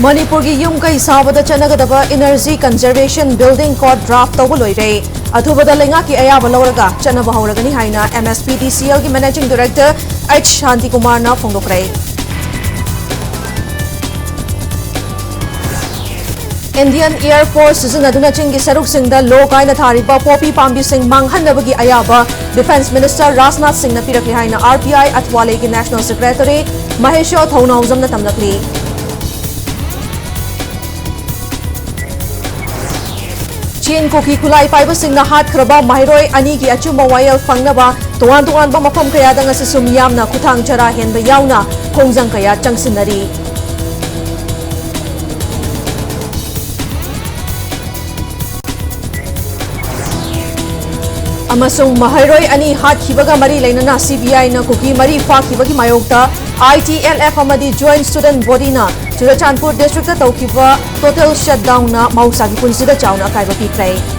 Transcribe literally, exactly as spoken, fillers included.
ꯃꯅꯤꯄꯨꯔꯒꯤ ꯌꯨꯝ ꯀꯩ ꯁꯥꯕꯗ ꯆꯠꯅꯒꯗꯕ Energy Conservation Building Code draft ꯇꯧꯕ ꯂꯣꯏꯔꯦ꯫ ꯑꯊꯨꯕꯗ ꯂꯩꯉꯥꯛꯀꯤ ꯑꯌꯥꯕ ꯂꯧꯔꯒ ꯆꯠꯅꯕ ꯍꯧꯔꯒꯅꯤ ꯍꯥꯏꯅ M S P D C L ꯒꯤ Managing Director H ꯁꯥꯟꯇꯤꯀꯨꯃꯥꯔꯅ ꯐꯣꯡꯗꯣꯛꯈ꯭ꯔꯦ꯫ Indian Air Force ꯁꯤꯖꯤꯟꯅꯗꯨꯅ ꯆꯤꯡꯒꯤ ꯁꯔꯨꯛꯁꯤꯡꯗ ꯂꯣ ꯀꯥꯏꯅ ꯊꯥꯔꯤꯕ ꯄꯣꯄꯤ ꯄꯥꯝꯕꯤꯁꯤꯡ ꯃꯥꯡꯍꯟꯅꯕꯒꯤ ꯑꯌꯥꯕ Defence Minister ꯔꯥꯖꯅꯥꯊ ꯁꯤꯡꯅ ꯄꯤꯔꯛꯂꯤ ꯍꯥꯏꯅ R P I ꯑꯊꯋꯥꯂꯦꯒꯤ National Secretary ꯃꯍꯦꯁꯣ ꯊꯧꯅꯥꯎꯖꯝꯅ ꯇꯝꯂꯛꯂꯤ꯫ ꯆꯤꯟ ꯀꯨꯀꯤ ꯈꯨꯠꯂꯥꯏ ꯄꯥꯏꯕꯁꯤꯡꯅ ꯍꯥꯠꯈ꯭ꯔꯕ ꯃꯍꯩꯔꯣꯏ ꯑꯅꯤꯒꯤ ꯑꯆꯨꯝꯕ ꯋꯥꯌꯦꯜ ꯐꯪꯅꯕ ꯇꯣꯉꯥꯟ ꯇꯣꯉꯥꯟꯕ ꯃꯐꯝ ꯀꯌꯥꯗ ꯉꯁꯤꯁꯨ ꯃꯤꯌꯥꯝꯅ ꯈꯨꯊꯥꯡ ꯆꯔꯥ ꯍꯦꯟꯕ ꯌꯥꯎꯅ ꯈꯣꯡꯖꯪ ꯀꯌꯥ ꯆꯪꯁꯤꯟꯅꯔꯤ꯫ ꯑꯃꯁꯨꯡ ꯃꯍꯩꯔꯣꯏ ꯑꯅꯤ ꯍꯥꯠꯈꯤꯕꯒ ꯃꯔꯤ ꯂꯩꯅꯅ C B I ꯅ ꯀꯨꯀꯤ ꯃꯔꯤ ꯐꯥꯈꯤꯕꯒꯤ ꯃꯥꯌꯣꯛꯇ I T L F ꯑꯃꯗꯤ Joint Student Body ꯅ ꯆꯨꯔꯆꯥꯟꯄꯨꯔ district ꯇ ꯇꯧꯈꯤꯕ total shutdown ꯅ ꯃꯍꯧꯁꯥꯒꯤ ꯄꯨꯟꯁꯤꯗ ꯆꯥꯎꯅ ꯑꯀꯥꯏꯕ ꯄꯤꯈ꯭ꯔꯦ꯫